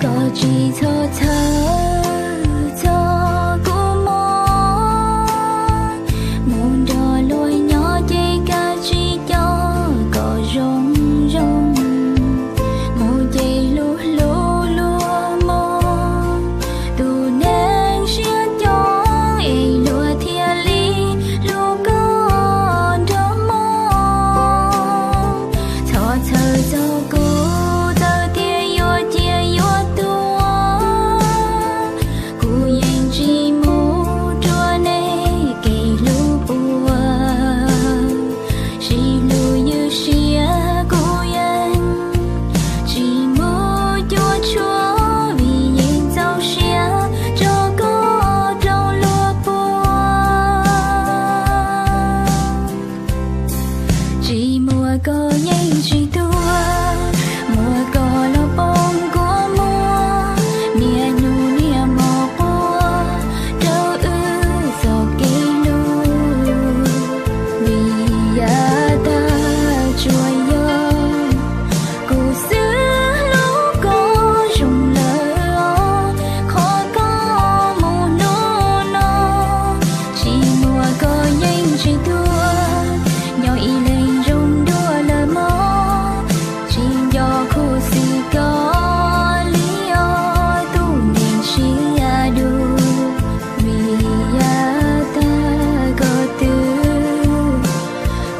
Koj tsis txhob txhawj txog kuv mog, mus nrog luag nyob ces koj tsis coj kom zoo zoo, mus ces hlub hlub luag mog, tus neeg siab coob es luag thiaj li hlub koj nrog mog. Txhob txhawj txog kuv, txawm tias yuav ciaj yuav tuag, kuv yeej tsis mus rua nej kev hlub puas. Sib hlub ywj siab kuv yeej tsis mus cuab tshuam, vim yeej txaus siab rau koj rau luag puas. Tsis muaj koj yeej tsis tuag, muaj koj los poob kua muag, niaj hnub niaj hmo quaj rau wb txoj kev hlub. Vim yav tag tsuas yog kuv xwb hlub koj zoo lawm os, qhov koj mus hnub no, tsis muaj koj yeej tsis tuag, nyob ib leeg zoo dua lawm mog, tsis nco khuv xim koj li os tus neeg siab dub. Vim yav tag koj twb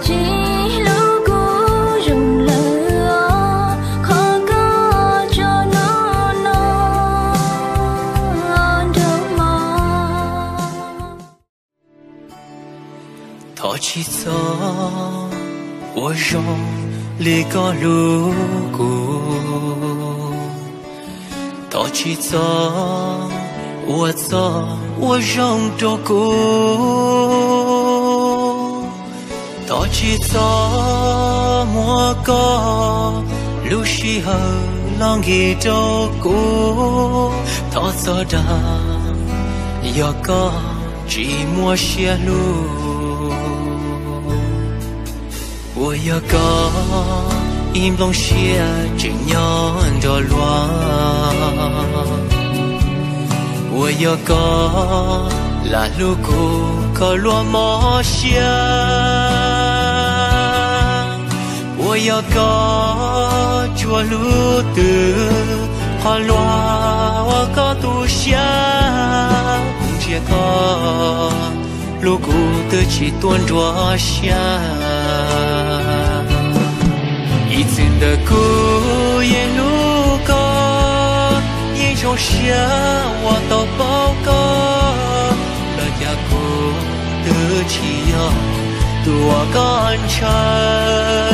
tsis hlub kuv zoo lawm os, qhov koj tso hnub no nrog mog. Thov tsis txhob ua zoo li koj hlub kuv, thov tsis txhob ua txoj ua zoo rau kuv, thov tsis txhob muab koj lub sij hawm los nkis rau kuv, thov txhob dag yog koj tsis muaj siab hlub. Puas yog koj ib nplooj siab tseem nyob nrog luag? Puas yog koj lam hlub kuv kom luag mob siab? Puas yog koj tsuas hlub twg qhov luag ua koj tu siab? Kuv ntsia koj hlub kuv twb tsis tuaj nruab siab. Ib txwm ntawm kuv yeej hlub koj, yeej zoo siab uas tau paub koj, los cas kuv twb tsis yog tus uas koj ntshaw.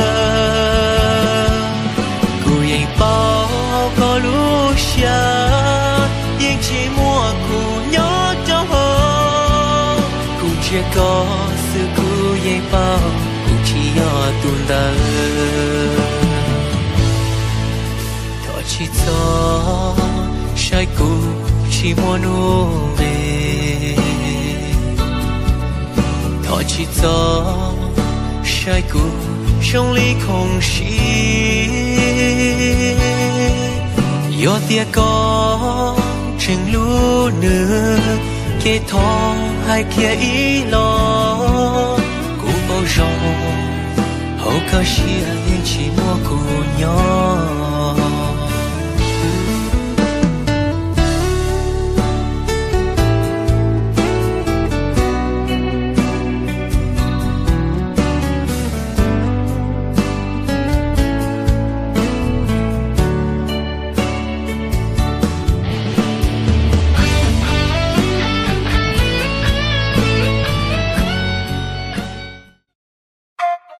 Kuv yeej paub koj lub siab, yeej tsis muaj kuv nyob rau hauv. Kuv ntsia koj xwb kuv yeej paub kuv tsis yog tus ntawd. Thov tsis txhob saib kuv tsis muaj nub nqe, thov tsis txhob saib kuv zoo li khoom sib. Yog tias koj tseem hlub nws, ces thov hais kiag ib los. Kuv paub zoo hauv koj siab yeej tsis muaj kuv